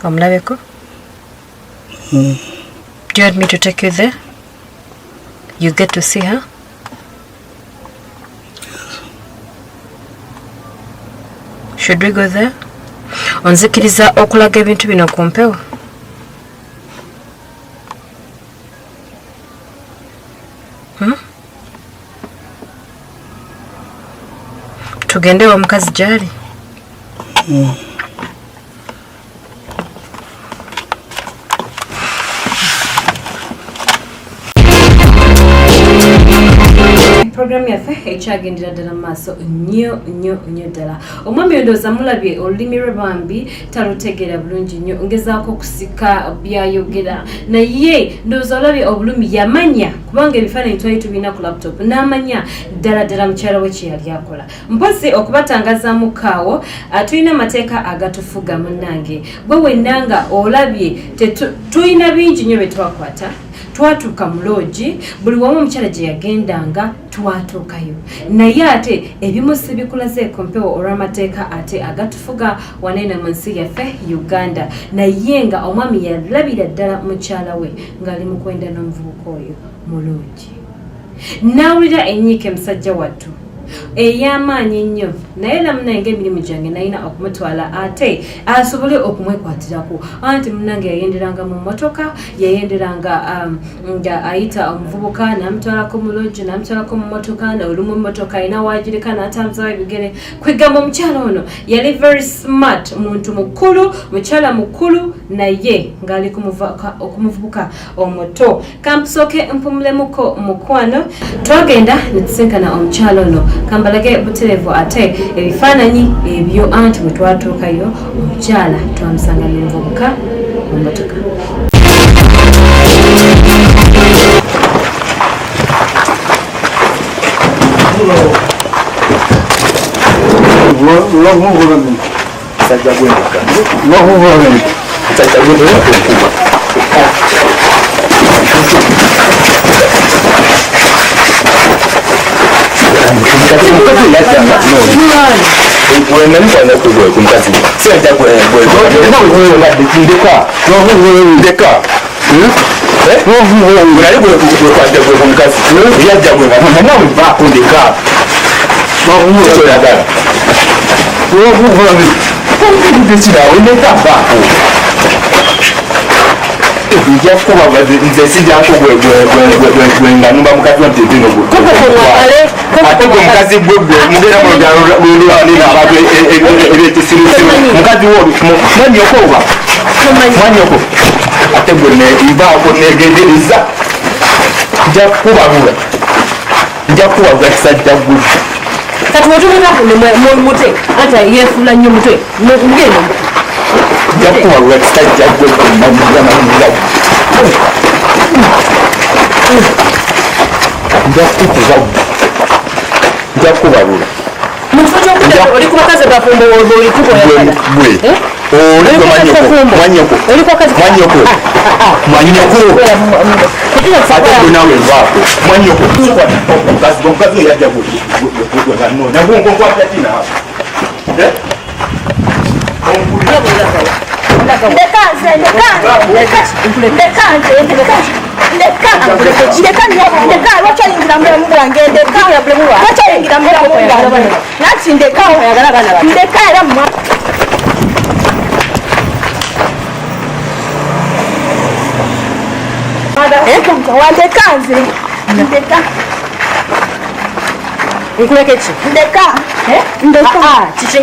Omulabeko? Do you want me to take you there? You get to see her? Should we go there? Onzikiriza okulaga ebintu bino ku mpewo? Hmm? Tugende wa mukazi gyali? Programu yaffe ekyagendera ddala mu maaso nnyo nnyo nnyo ddala. Omwami oyo ndowooza mulabye olulimi lwe bambi talutegeera bulungi nnyo, ngezaako okusika byayogera, naye ndowooza olabye obulumi yamanya, kubanga ebifaananyi twali tubirina ku laptop, n'amanya ddala ddala mukyala we kye yali akola. Mpozi okubatangazaamu kaawo, tulina amateeka agatufuga munnange. Gwe wenna nga olabye, tulina bingi nnyo bye twakwata. Twatuuka mu loogi, buli wamu omukyala gye yagendanga twatuukayo, naye ate ebimu sibikulazeeko mpewo olw'amateeka ate agatufuga waneeno mu nsi yaffe Uganda. Naye nga omwami yalabira ddala mukyala we ng'ali mu kwenda n'omuvubuka oyo mu loogi, n'awulira enyiike musajja wattu ey'amaanyi ennyo. Naye era munange emirimu gyange nalina okumutwala ate asobole okumwekwatirako, anti munange yayenderanga mu mmotoka, yayenderanga nga ayita omuvubuka n'amutwalako mu loogi, n'amutwalako mu mmotoka, olumu emmotoka alina waagireka n'atambuzawo ebigere. Kwegamba omukyala ono yali very smart, muntu mukulu, mukyala mukulu, naye ng'ali kumuvubuka omuto. Kampusoke mpumulemuko mukwano. Twagenda netusinkana omukyala ono, kambalage butereevu ate ebifaananyi ebyo, anti bwe twatuukayo omukyala twamusanga n'omuvubuka mu mmotoka. Musajja gw'endeka. Musajja gw'endeka okuba. Nja kuba nze sijako gwe nga numba mukazi wa mtitino gwe. Ate gwe mukazi gwe gwe mugenda mu lulwanira abantu ebyekisirusiru. Mukazi wo mwanyoko oba? Mwanyoko. Ate gwe ne nvaako negendereza. Nja kukubabula. Nja kukubabula kisajja gwe. Kati wetubuuka ku mutwe, ate yeefuula nnyo mutwe, mugenda. Nja kukubabula kisajja gwe gwe. Nja kukuba. Nja kukubabula. Mu kifo ky'okudda oli ku bakazi abafumbo oli kuboyagala. Gwe. Oli gwe mwanyoko. Mwanyoko. Oli ku bakazi. Mwanyoko. Mwanyoko. Ate gwe nawe nvaako. Mwanyoko. Omukazi omukazi oyo yajja gwe. Gwe nga nnoonya. Gwe nkwata ki naawe? Eh? Ndeka nze, ndeka, ndeka, ndeka nze, ndeka, ndeka, ndeka nnyabo, ndeka. Lwaki oyingira mu bulamu bwange? Ndeka, lwaki oyingira mu bulamu bwange? Nanti ndeka, ndeka era mma. Wandeka nze, ndeka. Nkuleke ki? Ndeka, ndeka. Kiki?